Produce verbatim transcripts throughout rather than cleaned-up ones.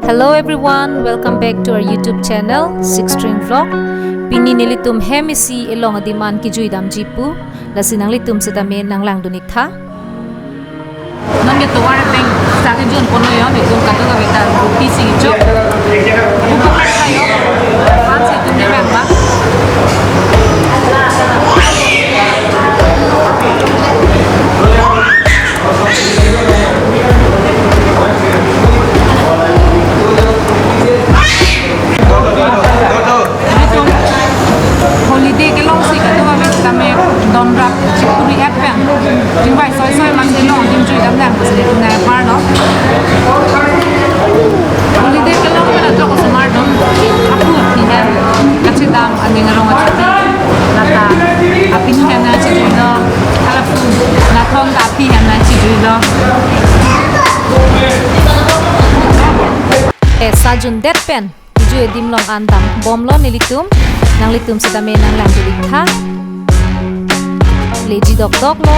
Hello everyone, welcome back to our YouTube channel, Six String Vlog. Pini nelitum hem isi elong adim an kejui damji pu, lasi nanglitum setame nanglangdun ik tha. Non ke tovar abeng sa kejun ponlo yo, nelitum kadokave ta pisi chok. Buku kar kayo, fan si tum ni bang ba. Holiday kelong si kadokave tame donrap chikuri et pen. Jingbai soi soi man kelong, jingjui dam dam, bus ni tunai par no. Holiday kelong pen ajok osomar dun. Apu aphi hem kachedam, aning arong achuti. Lata aphi hem nangchejui lo. Hala pu Nathon ta aphi hem nangchejui lo. Eh, sa jundet pen kejui adim along an dambomlo nelitum, nanglitum setame nanglangdun ik tha. Leji dokdok lo.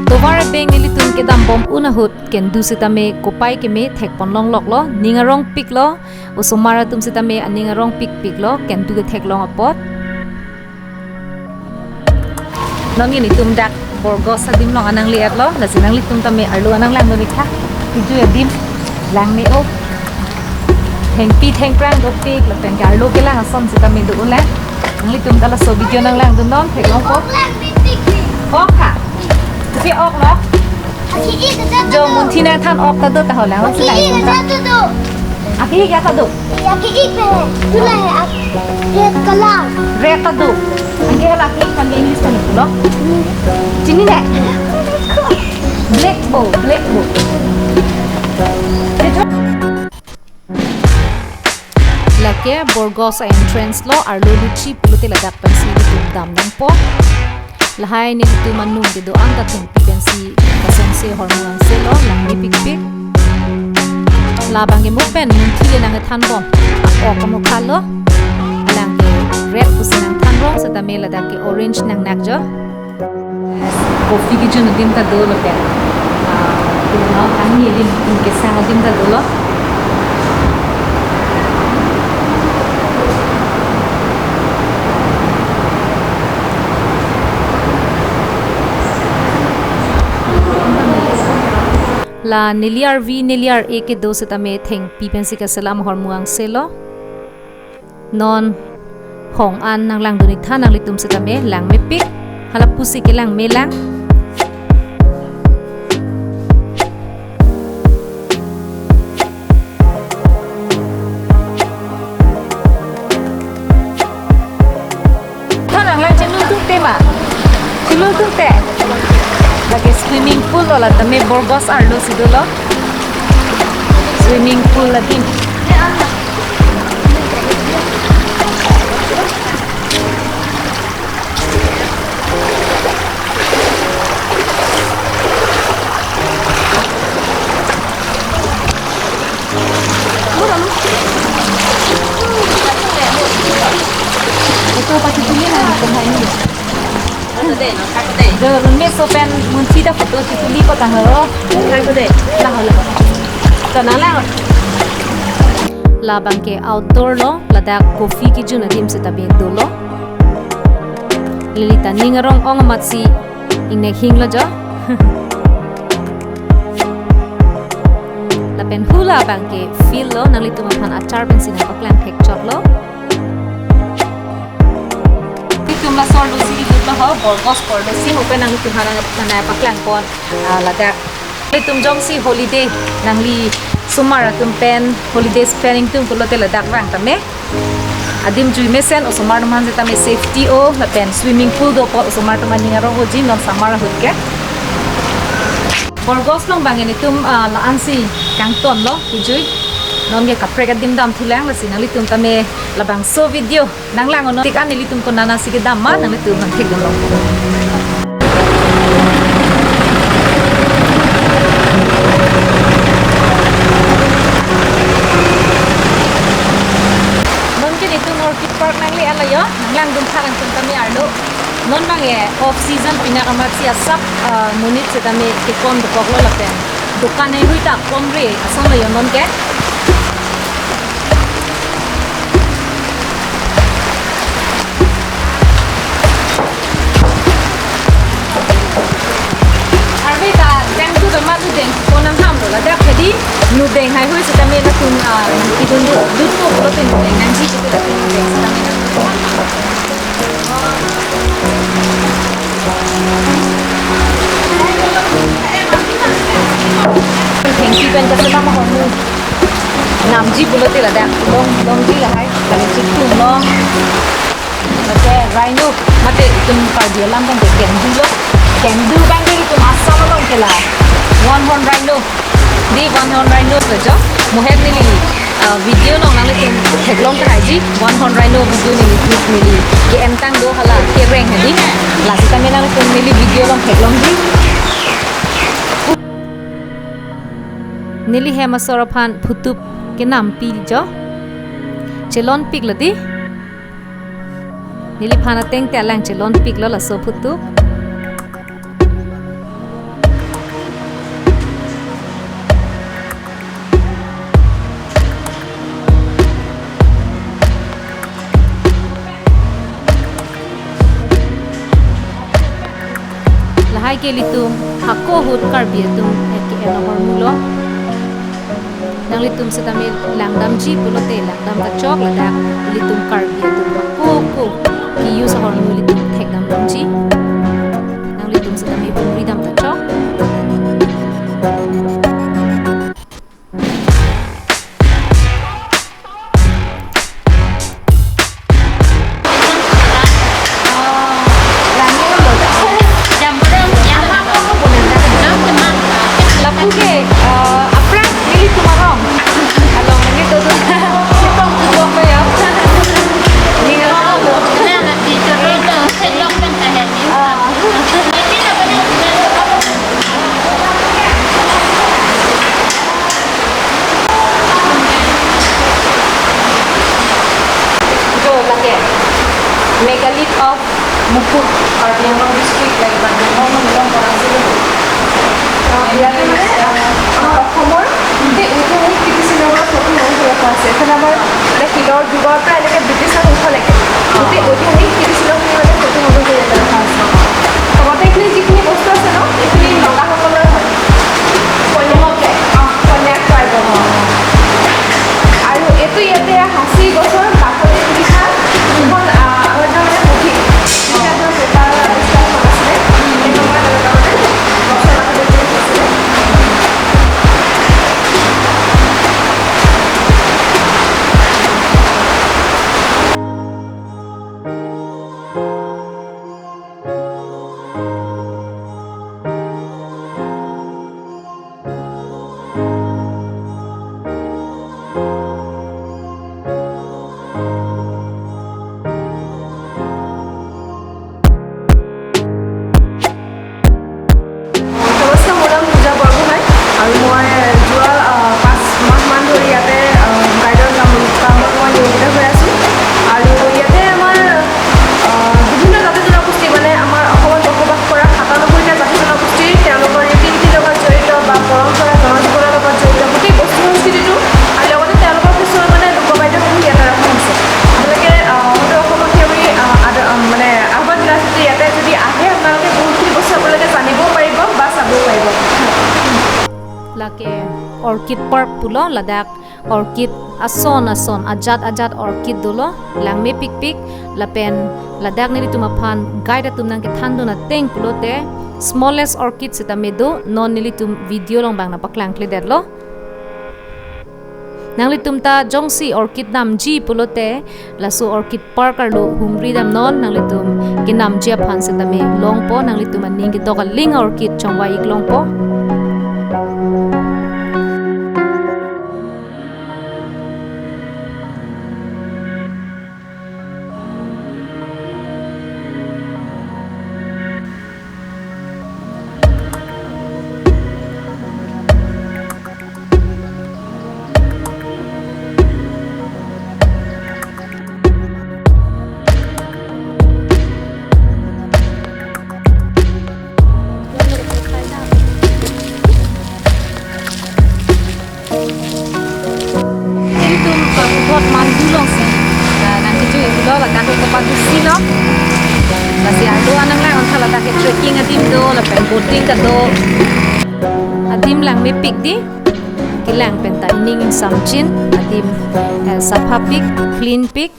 Tovar abeng nelitum kedambom un ahut kendu setame kopai keme thekpon longlok lo, ning arongpik lo, osomar atum setame aning arongpikpik lo, kendu ketheklong apot. Non ke nelitum dak Burgos adim along an nangle-et lo, lasi nanglitum tame arlo an nanglangdun ik tha. Kejui adim lang me-o. Thengpi thengphrang dopik, lapen ke arlo kelang ason setame do un le. Nanglitum ta laso video nanglangdun non, theklong po. Ok ha. Kopi ok lo? Jo, munthi nangthan ok ta do ta ho lang, si nangthan ta. Aki ik ta do. Aki ik pe. Tula hai ak. Red color. Red ta do. Anke hala aki ik kan English kan lo. Chini ne. Black bo, black bo. Lake Burgos a-entrance lo, arlo luchi pulote ladak pensi nelitum dam nangpo. Lahai nelitum anung kedo-an ta thengpi pensi kasengse hormu angse lo, lang mepikpik. Labang ke mo pen munthi le nangthanbom. Ok mo khalo. Alang ke red pusi nangthanbom, setame ladak ke orange nangnak jo. Coffee kejun adim ta dolo pen. Ah, kangni adim, kesang adim ta dolo. La neli arvi, neli ar-e kedo setame thengpi pensi kaselam hormu angse lo. Non hong an nanglangdun ik tha, nanglitum setame lang mepik. Hala pusi kelang me lang. Tha nanglang chenun tuk tema. Chenun tuk te. Lake swimming pool lo, la tame Burgos arlo si dolo. Swimming pool adim. Photo pachituli na, photo hai ni. Do, roommate so pen munthi ta photo chituli ko ta ho. Hai ko de. La ho, la ho. To na la ho. Labang ke outdoor lo, ladak coffee kejun adim setame dolo. Lili ta ning arong ong amat si ingnek hinglo jo. Lapen hula abang ke field lo, nanglitum aphan achar pensi nangpaklang thekchot lo. Nelitum laso arlo si ikut lo ho, Burgos arlo si, ho pen nanglitum aphan nangpaklangpon, ah, ladak. Nelitum jongsi holiday, nangli osomar atum pen holiday spending tum pulote ladak vang tame. Adim jui mesen, osomar atum aphan setame safety o, lapen swimming pool do apot osomar atum aning arong oji non summer ahut ke. Burgos along abang nelitum, ah, la-an si kangton lo, kejui. Non ke kaprek adim damthulang, lasi nanglitum tame labangso video nanglang-o non tik an nelitum konat si kedam ma, nanglitum nangthekdun long. Non ke nelitum Orchid Park nangle-et lo yo, nanglangdun tha nangtum tame arlo. Non abang ke off season pini amat si asap, ah, monit setame kekon dokok lo lapen Dukan haihui ta komre, asong lo yon non ke. Arve ta tang tu dama tu deng ko nang ham lo, ladak hedi nu deng haihui sitame latum, ah, nang kidun du, dun tu lo tin nu deng nangji, tu latum nu deng sitame nang. Thengpi pen kaselam ahormu namji pulote ladak long, longji lahai, kali chiktum long. Mate rhino, mate itum Karbi alam kan kendu lo, kendu kan itum Assam along ke la one horn rhino. Di one horn rhino lo jo. Muhet neli, ah, video along nanglitum theklong tahai ji. One horn rhino video neli, neli ke-en tang do hala kereng hedi. Lasi tame nanglitum neli video along theklongji. Neli hem asor aphan phutup kenampi jo. Chelonpik lo di. Neliphan ateng te alang chelonpik lo laso phutup. Lahai ke ilitum hako ahut Karbi atum ke-en ahormu lo. Nanglitum sitame langdamji pulote langdam kachok, ladak ilitum Karbi atum hako ako ke-use ahormu ilitum thekdam damji. Nanglitum sitame humri dam kachok. Lapu ke, eh, apran nelitum arong. Along nelitum. Sitong kubok ya. Ni arong. Ah. Jo lake Megalitha of Mukut, Karbi Anglong district, like, Bangalore, Mumbai, Koransi. Ah, ইয়াতে মানে, ah, অসমৰ গোটেই ঐতিহাসিক কীৰ্তিচিহ্নবোৰৰ ফটো সংগ্ৰহ কৰা আছে। এইফালে আমাৰ মানে শিলৰ যুগৰ পৰা এনেকে ব্ৰিটিছৰ শেষলৈকে গোটেই ঐতিহাসিক কীৰ্তিচিহ্নখিনি মানে ফটো সংগ্ৰহ কৰি ইয়াতে ৰখা আছে। লগতে এইখিনি যিখিনি বস্তু আছে ন, এইখিনি নগাসকলৰ হয়। কন্যাক, অ, কন্যাক ট্ৰাইবৰ হয়। আৰু এইটো ইয়াতে সাঁচি গছৰ বাকলি পিঠা, যোনখন, আ, আমাৰ তাৰমানে পুথি, পিঠা এখন পেপাৰ ষ্টাইল এখন আছিলে, সেইটো মই তেনেকুৱা মানে গছৰ বাকলি পিঠা আছিলে। নমস্কাৰ, মোৰ নাম পূজা বৰগোহাঁই আৰু মই যোৱা, আহ, পাঁচ মাহমান ধৰি ইয়াতে, আহ, গাইডৰ কাম, কামত মই নিয়োজিত হৈ আছোঁ। আৰু ইয়াতে আমাৰ, আহ, বিভিন্ন জাতি জনগোষ্ঠী, মানে আমাৰ অসমত বসবাস কৰা সাতানব্বৈটা জাতি জনগোষ্ঠীৰ তেওঁলোকৰ ৰীতি নীতিৰ লগত জড়িত বা পৰম্পৰা, জনজীৱনৰ লগত জড়িত গোটেই বস্তু সংস্কৃতিটো আৰু লগতে তেওঁলোকৰ কিছুমান মানে লোকবাদ্যসমূহ ইয়াতে ৰখা হৈছে। আপোনালোকে, আহ, হয়তো অসমত সেই বুলি, আহ, আদ-, আহ, মানে আহ্বান জনাইছোঁ যে ইয়াতে যদি আহে আপোনালোকে বহুতখিনি বস্তু আপোনালোকে জানিবও পাৰিব বা চাবও পাৰিব। Lake Orchid Park pulo, ladak orchid ason ason, ajat ajat orchid dolo, langmepikpik, lapen ladak nelitum aphan guide atum nangkethandun ateng pulote smallest orchid sitame do, non nelitum video along bang nangpaklangkledetlo. Nanglitum ta jongsi orchid namji pulote laso Orchid Park arlo humri damnon, nanglitum kenamji aphan sitame longpo, nanglitum aning kedok aling orchid chongvai-ik longpo. Padusi lo. Lasi arlo anang lang, antha ladak ke trekking adim do, lapen boating ta do. Adim langmepik di. Kelang pen ta ining ingsamjin, adim, eh, saphapik, cleanpik.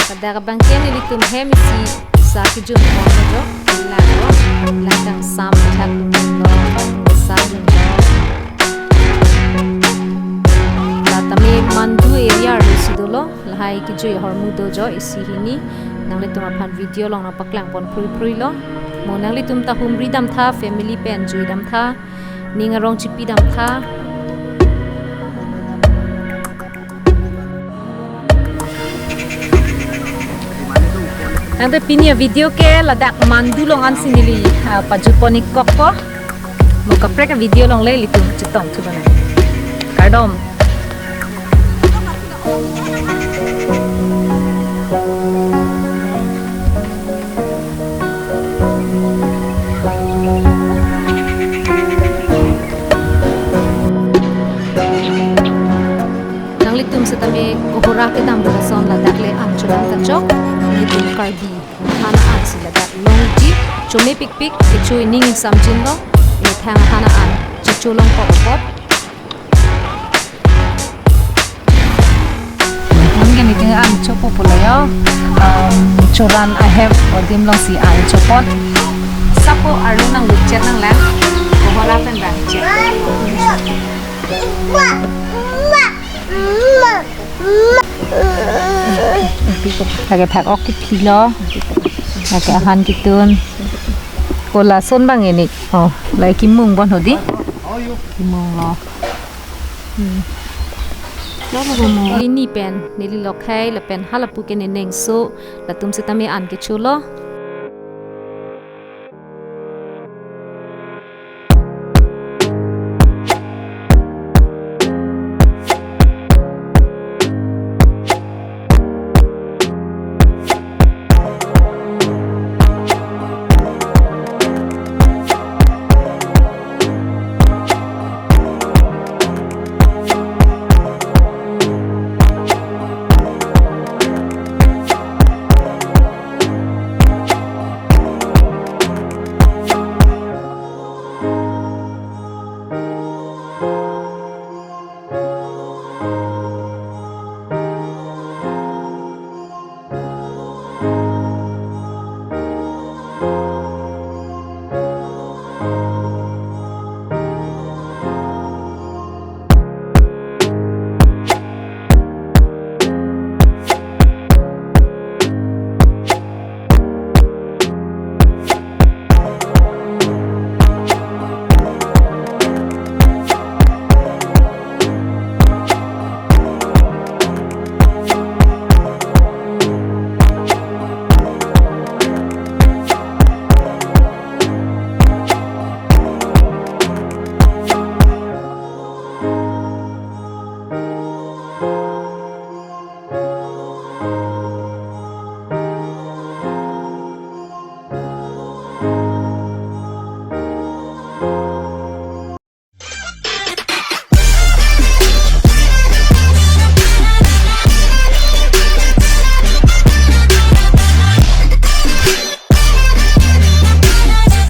Pada kabang ke nelitum hem isi sa kejun pon jo, lang lo, lang kangsam thak lo, sa jun lo. La tame Mandu area arlo si dolo, lahai kejui ahormu do jo isi hini, nanglitum aphan video along nangpaklang pon phruiphrui lo. Mo nanglitum ta humri damtha, family pen jui damtha, ning arong chipi damtha. Nangte pini avideo ke ladak Mandu along ansi neli, ah, pajut pon-ik kok ko. Mo kaprek avideo along le ilitum chetong thu bang. Kardom. Nanglitum setame kohora kedam lason ladak le an chodam kachok, nelitum Karbi aphan an si ladak longji, chomepikpik, kecho ining ingsamjin lo, ethang aphan an checho long pok apot. Mungkin itu an chopo pulo yo, um, choran ahem adim along si an chopon. Sapo arlo nangluchet nanglang, kohora pen bang chet. Lake phak-ok kephi lo. Lake ahan ketun. Ko lason bang ini. Oh, lake kimung bon hodi. Kimung lo. Hmm. Lo lo mo. Ini pen, neli lokhai, lapen halapu ke nening so, latum setame an kecho lo.